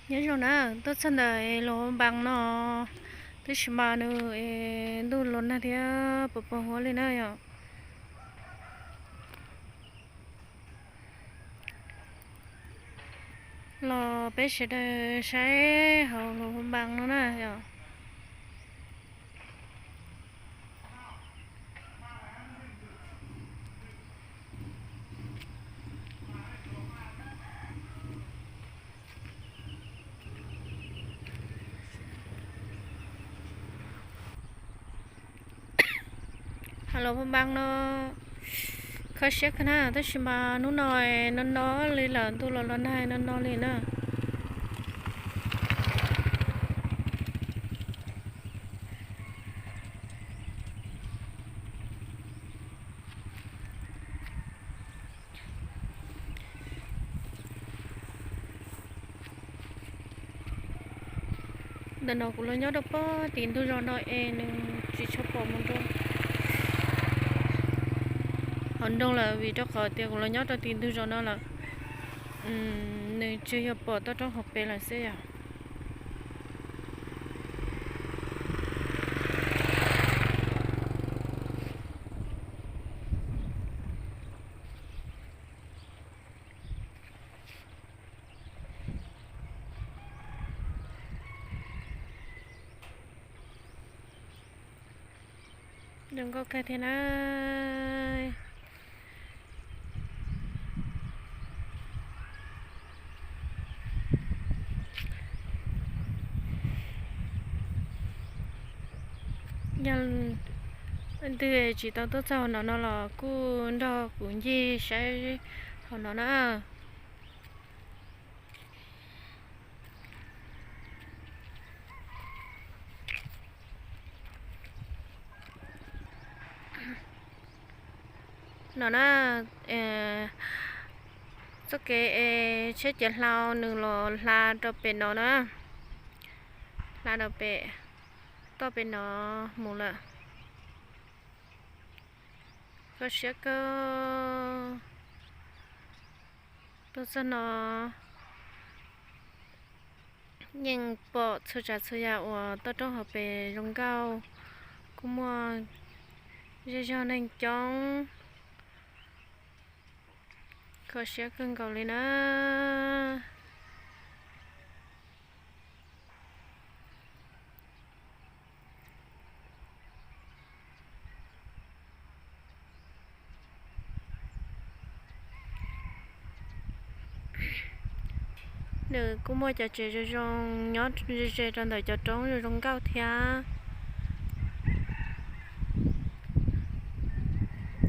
Nyob zoo na, tuaj txog ntawm Luam Npas no, tab sis mas nws ntuj los nag thiab pos pos huab li na yom. Los peb sawv daws saib hauv Luam Npas no na yom. Hauv Luam Npas no kho siab kawg na, tab sis mas hnub no no no li lawm, ntuj los los nag no no li na. Ntawm no kuv los nyob rau pem tim ntug zos no es nws tsis tshua pom mus rau hauv nroog lawm, vim rau qhov tias kuv los nyob rau tim ntug zos no lawm, nws tsuas yog pom toj roob hauv pes lawm xwb yom. Zoo nkauj kawg thiab na. Yog leej twg tsis tau tuaj txog hauv no no los kuj nrog kuv ncig saib hauv no na. No na, txoj kev es tsheb ciav hlau nws los hla rau pem no na, hla rau pem, toj pem no mus lawm. Kho siab kawg. Tuaj txog no yeej pom txhua tsav txhua yam uas toj roob hauv pes zoo nkauj, kuj muaj zej zog neeg coob. Kho siab kawg nkaus li na. Nws kuj muaj cov tsev zoo zoo nyob ze ze rau ntawm cov roob zoo zoo nkauj thiab.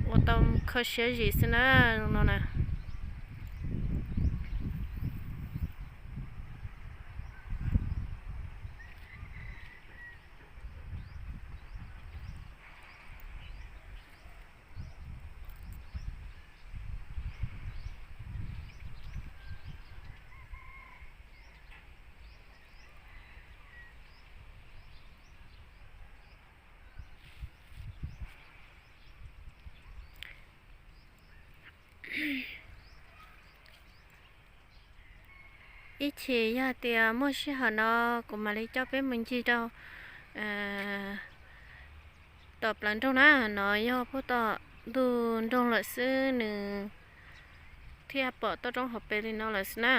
Ua tau kho siab zim xwb na, no na. Ib chim yog tias muaj sij hawm no kuv mam li coj peb mus ncig rau tom plawv nroog na, no yog puag tom ntug nroog lawm xwb nws thiaj pom toj roob hauv pes li no lawm xwb na.